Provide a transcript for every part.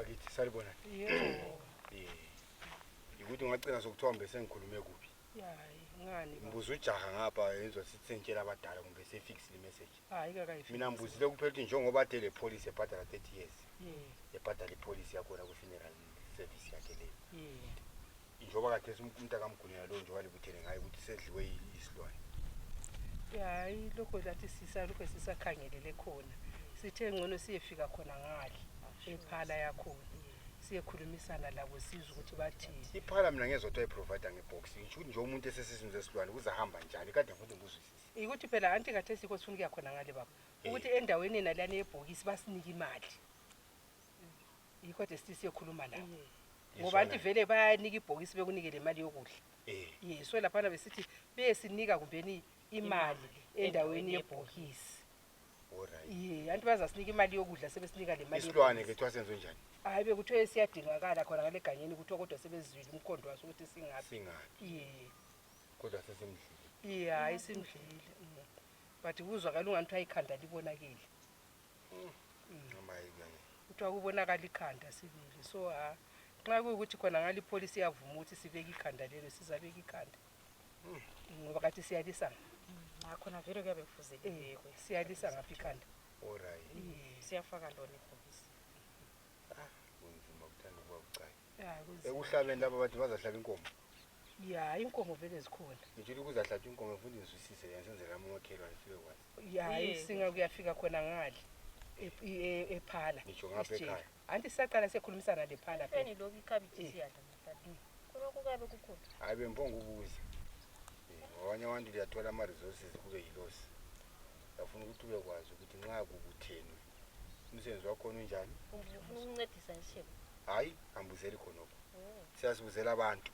bakithi salibona. Yebo. Ukuthi ungacina sokuthiwa sengikhulume kubi. Hayi, ngani ba? Mbuzo ujaha ngapha yenzwa sithi sentshela abadala kumbe sefix le message. Hayi kakayifi. Mina ngibuzile kuphela ukuthi njengoba ade le police ebhadala 30 years. Ebhadala ipolice yakho ku funeral service yakhe le. Njengoba kade umuntu akamgunela lo njengoba libuthene ngaye ukuthi sedliwe isilwane. Hayi lokho lathi lokho sisakhangelele khona. Sithe ngcono siyefika khona ngale ephala yakhona. Siyekhulumisana labo sizwe ukuthi bathini. Iphala mina ngezotho eprovider ngebox. Ngisho nje umuntu esesizini zesilwane uzahamba njani kade futhi ngizwisisa. Ukuthi phela anti kade sikho sifuna ukuya khona ngale baba. Ukuthi endaweni nalana yebhokisi basinika imali. Yikho de siyekhuluma nabo. Ngoba anti vele bayanika ibhokisi bekunike le mali yokudla. So lapha besithi besinika kumbeni imali endaweni yebhokisi. Alright. Anti bazasinika imali yokudla sebesinika le mali. Isilwane ke thwasenze njani? Hayi bekuthiwe siyadingakala khona ngale ganyeni kuthiwa kodwa sebezwile umkhondo waso ukuthi singapi. Kodwa sesemdlile. Hayi simdlile. But kuzwakala unganthi ayikhanda libonakile. Kuthiwa kubonakala ikhanda sibili. So nxa kuyukuthi khona ngale ipolice iyavuma ukuthi sibeke ikhanda lelo sizabeka ikhanda. Ngoba kathi siyalisana. Khona vele kuyabe kufuzekile siyalisa ngapha ikhanda. Alright. Siyafaka lona ibhokisi. Kunzima kuthanda ukuba ucayi. Kunzima. Ekuhlabeni laba bathi bazahlaba inkomo. Inkomo vele zikhona. Ngitshela ukuthi uzahlatshwa inkomo futhi ngizwisise yasenzela amakhelwane sifike kwazi. Singa kuyafika khona ngale ephala. Ngisho ngapha ekhaya. Anti sisaqala sikhulumisana lephala phela. Feni lokho ikhabithi siyadla mhlawumbe. Kuloko kabe kukhona. Hayi bembonga ubuza. Abanye abantu liyathola ama resources kube yilosi. Yafuna ukuthi ube kwazi ukuthi nxa kubuthenwe umsebenzi wakho unjani? Ufuna ukuncedisa nje. Hayi, hambuzeli khonokho. Siyasibuzela abantu.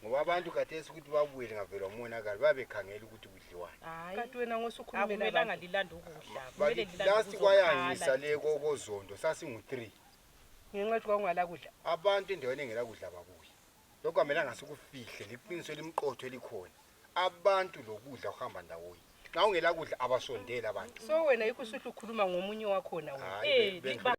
Ngoba abantu khathesi ukuthi babuye ngavela umonakalo babekhangela ukuthi kudliwane. Kanti wena ngosukhulumela akumelanga lilanda ukudla. Kumele lilanda. Last kwayangisa le kozondo sasingu3. Ngenxa kwangala kudla. Abantu endaweni engela kudla babuye. Lokho amelanga sikufihle liqiniso limqotho elikhona. Abantu lokudla uhamba ndawonye. Xa ungela kudla abasondela abantu. So wena yikusuthi ukhuluma ngomunye wakho na wena.